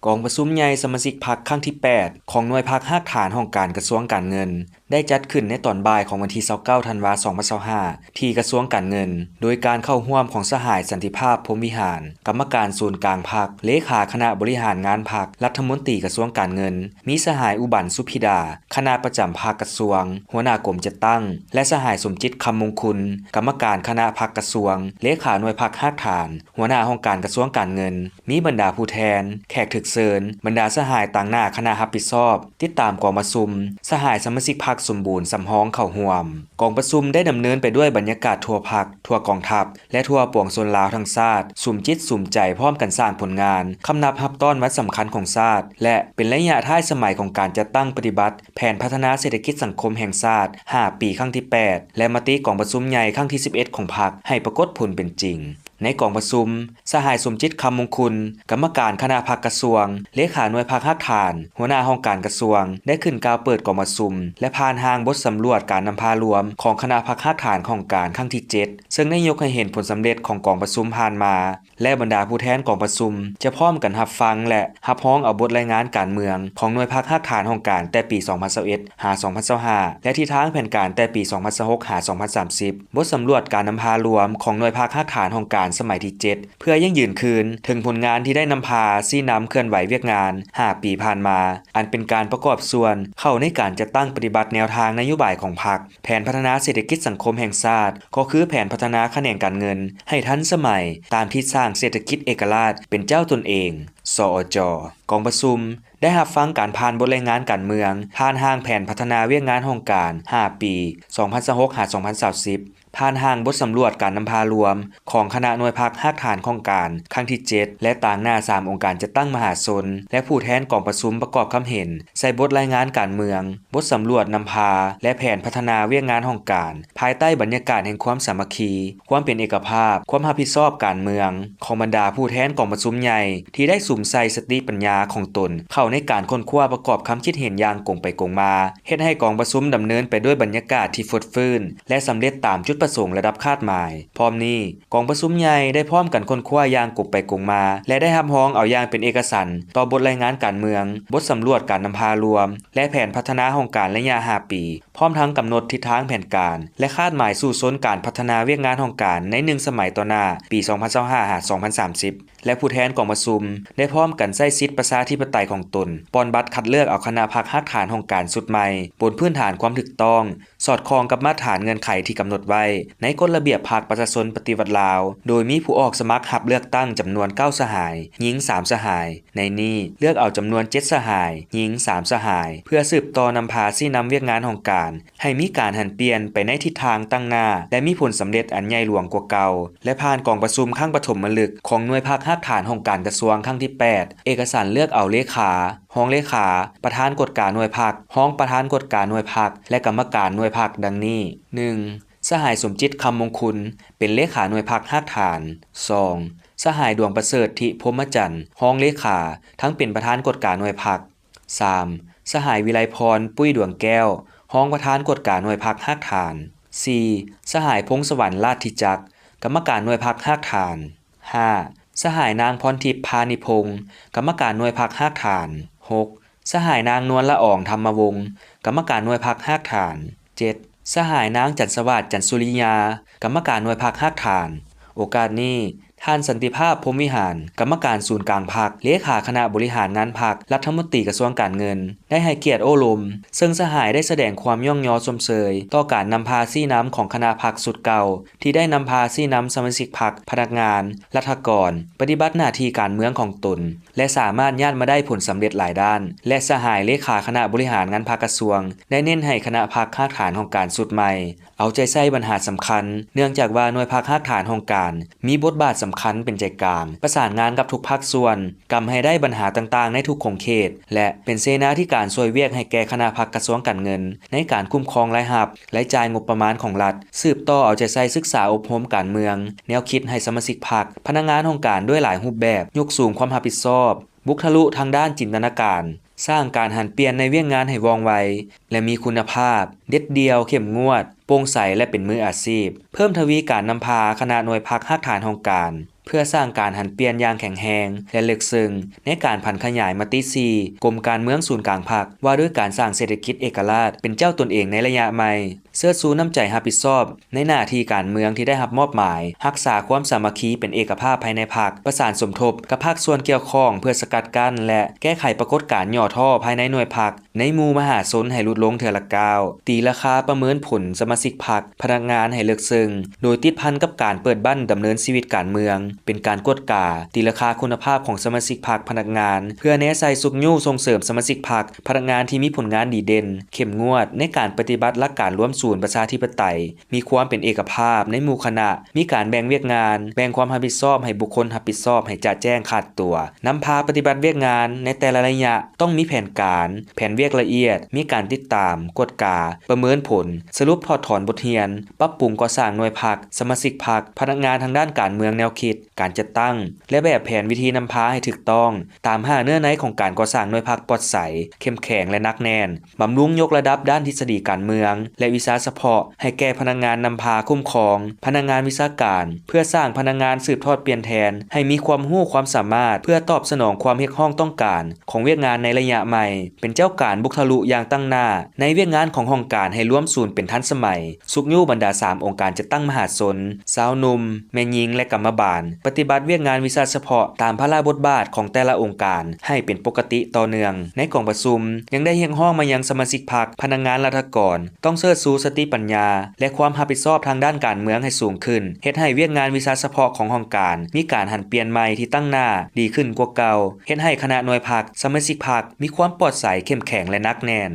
ກອງປະຊຸມໃຫຍ່ສະມາຊິກພັກຄັ້ງທີແປດ ຂອງໜ່ວຍພັກຮາກຖານຫ້ອງການກະຊວງການເງິນ ໄດ້ຈັດຂຶ້ນໃນຕອນບ່າຍຂອງວັນທີຊາວເກົ້າ ທັນວາ ສອງພັນຊາວຫ້າ ທີ່ກະຊວງການເງິນ, ໂດຍການເຂົ້າຮ່ວມຂອງສະຫາຍ ສັນຕິພາບ ພົມວິຫານ ກຳມະການສູນກາງພັກ, ເລຂາຄະນະບໍລິຫານງານພັກ, ລັດຖະມົນຕີກະຊວງການເງິນ, ມີສະຫາຍ ອຸບັນ ສຸພິດາ ຄະນະປະຈຳພັກກະຊວງ, ຫົວໜ້າກົມຈັດຕັ້ງ ແລະ ສະຫາຍ ສົມຈິດ ຄຳມົງຄຸນ ກຳມະການຄະນະພັກກະຊວງ, ເລຂາໜ່ວຍພັກຮາກຖານ, ຫົວໜ້າຫ້ອງການກະຊວງການເງິນ, ມີບັນດາຜູ້ແທນ, ແຂກຖືກເຊີນ, ບັນດາສະຫາຍຕາງໜ້າຄະນະຮັບຜິດຊອບ ຕິດຕາມກອງປະຊຸມ, ສະຫາຍສະມາຊິກພັກສົມບູນສຳຮອງເຂົ້າຮ່ວມ. ກອງປະຊຸມໄດ້ດຳເນີນໄປດ້ວຍບັນຍາກາດທົ່ວພັກ, ທົ່ວກອງທັບ ແລະ ທົ່ວປວງຊົນລາວທັງຊາດ ສຸມຈິດສຸມໃຈພ້ອມກັນສ້າງຜົນງານ, ຄຳນັບຮັບຕ້ອນວັນສຳຄັນຂອງຊາດ ແລະ ເປັນໄລຍະທ້າຍສະໄໝຂອງການຈັດຕັ້ງປະຕິບັດແຜນພັດທະນາເສດຖະກິດສັງຄົມແຫ່ງຊາດຫ້າປີຄັ້ງທີແປດ ແລະ ມະຕິກອງປະຊຸມໃຫຍ່ຄັ້ງທີສິບເອັດຂອງພັກໃຫ້ປາກົດຜົນເປັນຈິງ. ໃນກອງປະຊຸມ, ສະຫາຍ ສົມຈິດ ຄຳມົງຄຸນ ກຳມະການຄະນະພັກກະຊວງ, ເລຂາໜ່ວຍພັກຮາກຖານ, ຫົວໜ້າຫ້ອງການກະຊວງ ໄດ້ຂຶ້ນກ່າວເປີດກອງປະຊຸມ ແລະ ຜ່ານຮ່າງບົດສຳຫຼວດການນຳພາລວມຂອງຄະນະພັກຮາກຖານຂອງການຄັ້ງທີເຈັດ ເຊິ່ງໄດ້ຍົກໃຫ້ເຫັນຜົນສຳເລັດຂອງກອງປະຊຸມຜ່ານມາ ແລະ ບັນດາຜູ້ແທນກອງປະຊຸມຈະພ້ອມກັນຮັບຟັງ ແລະ ຮັບຮອງເອົາບົດລາຍງານການເມືອງຂອງໜ່ວຍພັກຮາກຖານຫ້ອງການແຕ່ປີສອງພັນຊາວເອັດ ຫາ ສອງພັນຊາວຫ້າ ແລະ ທິດທາງແຜນການແຕ່ປີສອງພັນຊາວຫົກ ຫາ ສອງພັນສາມສິບ, ບົດສຳຫຼວດການນຳພາລວມຂອງໜ່ວຍພັກຮາກຖານຫ້ອງການສະໄໝທີເຈັດ ເພື່ອຢັ້ງຢືນຄືນເຖິງຜົນງານທີ່ໄດ້ນຳພາຊີ້ນຳເຄື່ອນໄຫວວຽກງານຫ້າປີຜ່ານມາ, ອັນເປັນການປະກອບສ່ວນເຂົ້າໃນການຈັດຕັ້ງປະຕິບັດແນວທາງນະໂຍບາຍຂອງພັກ, ແຜນພັດທະນາເສດຖະກິດສັງຄົມແຫ່ງຊາດ ກໍຄືແຜນພັດທະນາຂະແໜງການເງິນໃຫ້ທັນສະໄໝ ຕາມທິດສ້າງເສດຖະກິດເອກະລາດເປັນເຈົ້າຕົນເອງ ສອຈ. ກອງປະຊຸມ ໄດ້ຮັບຟັງການຜ່ານບົດລາຍງານການເມືອງ, ຜ່ານຮ່າງແຜນພັດທະນາວຽກງານຫ້ອງການຫ້າປີ ສອງພັນຊາວຫົກ ຫາ ສອງພັນຊາວສິບ, ຜ່ານຮ່າງບົດສຳຫຼວດການນຳພາລວມຂອງຄະນະໜ່ວຍພັກຮາກຖານຂອງການຄັ້ງທີເຈັດ ແລະ ຕາງໜ້າສາມອົງການຈັດຕັ້ງມະຫາຊົນ ແລະ ຜູ້ແທນກອງປະຊຸມປະກອບຄຳເຫັນໃສ່ບົດລາຍງານການເມືອງ, ບົດສຳຫຼວດນຳພາ ແລະ ແຜນພັດທະນາວຽກງານຫ້ອງການ ພາຍໃຕ້ບັນຍາກາດແຫ່ງຄວາມສາມັກຄີ, ຄວາມເປັນເອກະພາບ, ຄວາມຮັບຜິດຊອບການເມືອງ ຂອງບັນດາຜູ້ແທນກອງປະຊຸມໃຫຍ່ ທີ່ໄດ້ສຸມໃສ່ສະຕິປັນຍາຂອງຕົນເຂົ້າໃນການຄົ້ນຄວ້າປະກອບຄຳຄິດເຫັນຢ່າງກົງໄປກົງມາ, ເຮັດໃຫ້ກອງປະຊຸມດຳເນີນໄປດ້ວຍບັນຍາກາດທີ່ຟົດຟື້ນ ແລະ ສຳເລັດຕາມຈຸດປະສົງລະດັບຄາດໝາຍ. ພ້ອມນີ້, ກອງປະຊຸມໃຫຍ່ໄດ້ພ້ອມກັນຄົ້ນຄວ້າຢ່າງກົງໄປກົງມາ ແລະ ໄດ້ຮັບຮອງເອົາຢ່າງເປັນເອກະສັນຕໍ່ບົດລາຍງານການເມືອງ, ບົດສຳຫຼວດການນຳພາລວມ ແລະ ແຜນພັດທະນາຫ້ອງການໄລຍະຫ້າປີ. ພ້ອມທັງກຳນົດທິດທາງແຜນການ ແລະ ຄາດໝາຍສູ້ຊົນການພັດທະນາວຽກງານຫ້ອງການໃນໜຶ່ງສະໄໝຕໍ່ໜ້າ ປີສອງພັນຊາວຫ້າ ຫາ ສອງພັນສາມສິບ ແລະ ຜູ້ແທນກອງປະຊຸມໄດ້ພ້ອມກັນໃຊ້ສິດປະຊາທິປະໄຕຂອງຕົນ ປ່ອນບັດຄັດເລືອກເອົາຄະນະພັກຮາກຖານຫ້ອງການຊຸດໃໝ່ ບົນພື້ນຖານຄວາມຖືກຕ້ອງ, ສອດຄ່ອງກັບມາດຖານເງື່ອນໄຂທີ່ກຳນົດໄວ້ໃນກົດລະບຽບພັກປະຊາຊົນປະຕິວັດລາວ, ໂດຍມີຜູ້ອອກສະໝັກຮັບເລືອກຕັ້ງຈຳນວນເກົ້າສະຫາຍ, ຍິງສາມສະຫາຍ. ໃນນີ້ເລືອກເອົາຈຳນວນເຈັດສະຫາຍ, ຍິງສາມສະຫາຍ, ເພື່ອສືບຕໍ່ນຳພາຊີ້ນຳວຽກງານຫ້ອງການ ໃຫ້ມີການຫັນປ່ຽນໄປໃນທິດທາງຕັ້ງໜ້າ ແລະ ມີຜົນສຳເລັດອັນໃຫຍ່ຫຼວງກວ່າເກົ່າ ແລະ ຜ່ານກອງປະຊຸມຄັ້ງປະຖົມມະລຶກຂອງໜ່ວຍພັກຮາກຖານຫ້ອງການກະຊວງຄັ້ງທີແປດ, ເອກະສານເລືອກເອົາເລຂາ, ຮອງເລຂາ, ປະທານກວດກາໜ່ວຍພັກ, ຮອງປະທານກວດກາໜ່ວຍພັກ ແລະ ກຳມະການໜ່ວຍພັກ ດັ່ງນີ້: ໜຶ່ງ ສະຫາຍ ສົມຈິດ ຄຳມົງຄຸນ ເປັນເລຂາໜ່ວຍພັກຮາກຖານ. ສອງ ສະຫາຍ ດວງປະເສີດ ທິພົມມະຈັນ ຮອງເລຂາ ທັງເປັນປະທານກວດກາໜ່ວຍພັກ. ສາມ ສະຫາຍ ວິໄລພອນ ປຸ້ຍດວງແກ້ວ ຮອງປະທານກວດກາໜ່ວຍພັກຮາກຖານ. ສີ່ ສະຫາຍ ພົງສະຫວັນ ລາດທິຈັກ ກຳມະການໜ່ວຍພັກຮາກຖານ. ຫ້າ ສະຫາຍ ນາງ ພອນທິບ ພານິພົງ ກຳມະການໜ່ວຍພັກຮາກຖານ. ຫົກ ສະຫາຍ ນາງ ນວນລະອອງ ທຳມະວົງ ກຳມະການໜ່ວຍພັກຮາກຖານ. ເຈັດ ສະຫາຍ ນາງ ຈັນສະຫວາດ ຈັນສຸລິຍາ ກຳມະການໜ່ວຍພັກຮາກຖານ. ໂອກາດນີ້, ທ່ານ ສັນຕິພາບ ພົມວິຫານ ກຳມະການສູນກາງພັກ, ເລຂາຄະນະບໍລິຫານງານພັກ, ລັດຖະມົນຕີກະຊວງການເງິນ ໄດ້ໃຫ້ກຽດໂອ້ລົມ, ເຊິ່ງສະຫາຍໄດ້ສະແດງຄວາມຍ້ອງຍໍຊົມເຊີຍຕໍ່ການນຳພາຊີ້ນຳຂອງຄະນະພັກຊຸດເກົ່າ ທີ່ໄດ້ນຳພາຊີ້ນຳສະມາຊິກພັກ, ພະນັກງານ, ລັດຖະກອນ ປະຕິບັດໜ້າທີ່ການເມືອງຂອງຕົນ ແລະ ສາມາດຍາດມາໄດ້ຜົນສຳເລັດຫຼາຍດ້ານ ແລະ ສະຫາຍເລຂາຄະນະບໍລິຫານງານພັກກະຊວງ ໄດ້ເນັ້ນໃຫ້ຄະນະພັກຮາກຖານຫ້ອງການຊຸດໃໝ່ ເອົາໃຈໃສ່ບັນຫາສຳຄັນ, ເນື່ອງຈາກວ່າໜ່ວຍພັກຮາກຖານຫ້ອງການ ມີບົດບາດສຳຄັນເປັນໃຈກາງ, ປະສານງານກັບທຸກພາກສ່ວນ, ກຳໃຫ້ໄດ້ບັນຫາຕ່າງໆໃນທຸກຂົງເຂດ ແລະ ເປັນເສນາທິການຊ່ວຍວຽກໃຫ້ແກ່ຄະນະພັກກະຊວງການເງິນ ໃນການຄຸ້ມຄອງລາຍຮັບ, ລາຍຈ່າຍງົບປະມານຂອງລັດ, ສືບຕໍ່ເອົາໃຈໃສ່ສຶກສາອົບຮົມການເມືອງ, ແນວຄິດໃຫ້ສະມາຊິກພັກ, ພະນັກງານຫ້ອງການດ້ວຍຫຼາຍຮູບແບບ, ຍົກສູງຄວາມຮັບຜິດຊອບ, ບຸກທະລຸທາງດ້ານຈິນຕະນາການ, ສ້າງການຫັນປ່ຽນໃນວຽກງານໃຫ້ວ່ອງໄວ ແລະ ມີຄຸນນະພາບ, ເດັດດ່ຽວ, ເຂັ້ມງວດ, ໂປ່ງໃສ ແລະ ເປັນມືອາຊີບ, ເພີ່ມທະວີການນຳພາຄະນະໜ່ວຍພັກຮາກຖານຫ້ອງການ, ເພື່ອສ້າງການຫັນປ່ຽນຢ່າງແຂງແຮງ ແລະ ເລິກເຊິ່ງ ໃນການຜັນຂະຫຍາຍມະຕິສີ່ ກົມການເມືອງສູນກາງພັກ ວ່າດ້ວຍການສ້າງເສດຖະກິດເອກະລາດເປັນເຈົ້າຕົນເອງໃນໄລຍະໃໝ່. ເຊີດຊູນ້ຳໃຈຮັບຜິດຊອບໃນໜ້າທີ່ການເມືອງທີ່ໄດ້ຮັບມອບໝາຍ, ຮັກສາຄວາມສາມັກຄີເປັນເອກະພາບພາຍໃນພັກ, ປະສານສົມທົບກັບພາກສ່ວນກ່ຽວຂ້ອງເພື່ອສະກັດກັ້ນ ແລະ ແກ້ໄຂປາກົດການຫຍໍ້ທໍ້ພາຍໃນໜ່ວຍພັກ, ໃນໝູ່ມະຫາຊົນໃຫ້ຫຼຸດລົງເທື່ອລະກ້າວ, ຕີລາຄາປະເມີນຜົນສະມາຊິກພັກ, ພະນັກງານໃຫ້ເລິກເຊິ່ງ, ໂດຍຕິດພັນກັບການເປີດບັ້ນດຳເນີນຊີວິດການເມືອງ, ເປັນການກວດກາ, ຕີລາຄາຄຸນນະພາບຂອງສະມາຊິກພັກ, ພະນັກງານ, ເພື່ອແນໃສ່ຊຸກຍູ້ສົ່ງເສີມສະມາຊິກພັກ, ພະນັກງານທີ່ມີຜົນງານດີເດັ່ນ, ເຂັ້ມງວດໃນການປະຕິບັດຫຼັກການລວມສູນປະຊາທິປະໄຕ, ມີຄວາມເປັນເອກະພາບໃນໝູ່ຄະນະ, ມີການແບ່ງວຽກງານ, ແບ່ງຄວາມຮັບຜິດຊອບໃຫ້ບຸກຄົນຮັບຜິດຊອບໃຫ້ຈະແຈ້ງຂາດຕົວ, ນຳພາປະຕິບັດວຽກງານໃນແຕ່ລະໄລຍະ, ຕ້ອງມີແຜນການ, ແຜນວຽກລະອຽດ, ມີການຕິດຕາມ, ກວດກາ, ປະເມີນຜົນ, ສະຫຼຸບຖອດຖອນບົດຮຽນ, ປັບປຸງກໍ່ສ້າງໜ່ວຍພັກ, ສະມາຊິກພັກ, ພະນັກງານທາງດ້ານການເມືອງແນວຄິດ, ການຈັດຕັ້ງ ແລະ ແບບແຜນວິທີນຳພາໃຫ້ຖືກຕ້ອງ ຕາມຫ້າເນື້ອໃນຂອງການກໍ່ສ້າງໜ່ວຍພັກປອດໃສ, ເຂັ້ມແຂງ ແລະ ໜັກແໜ້ນ, ບຳລຸງຍົກລະດັບດ້ານທິດສະດີການເມືອງ ແລະ ວິຊາສະເພາະໃຫ້ແກ່ພະນັກງານນຳພາຄຸ້ມຄອງ, ພະນັກງານວິຊາການ, ເພື່ອສ້າງພະນັກງານສືບທອດປ່ຽນແທນໃຫ້ມີຄວາມຮູ້ຄວາມສາມາດ ເພື່ອຕອບສະໜອງຄວາມຮຽກຮ້ອງຕ້ອງການຂອງວຽກງານໃນໄລຍະໃໝ່, ເປັນເຈົ້າການບຸກທະລຸຢ່າງຕັ້ງໜ້າໃນວຽກງານຂອງຫ້ອງການໃຫ້ລວມສູນເປັນທັນສະໄໝ, ຊຸກຍູ້ບັນດາສາມອົງການຈັດຕັ້ງມະຫາຊົນ, ຊາວໜຸ່ມ, ແມ່ຍິງ ແລະ ກຳມະບານ ປະຕິບັດວຽກງານວິຊາສະເພາະຕາມພາລະບົດບາດຂອງແຕ່ລະອົງການໃຫ້ເປັນປົກກະຕິຕໍ່ເນື່ອງ. ໃນກອງປະຊຸມຍັງໄດ້ຮຽກຮ້ອງມາຍັງສະມາຊິກພັກ, ພະນັກງານລັດຖະກອນ ຕ້ອງເຊີດຊູສະຕິປັນຍາ ແລະ ຄວາມຮັບຜິດຊອບທາງດ້ານການເມືອງໃຫ້ສູງຂຶ້ນ, ເຮັດໃຫ້ວຽກງານວິຊາສະເພາະຂອງຫ້ອງການມີການຫັນປ່ຽນໃໝ່ທີ່ຕັ້ງໜ້າດີຂຶ້ນກວ່າເກົ່າ, ເຮັດໃຫ້ຄະນະໜ່ວຍພັກ, ສະມາຊິກພັກ ມີຄວາມປອດໃສ, ເຂັ້ມແຂງ ແລະ ໜັກແໜ້ນ.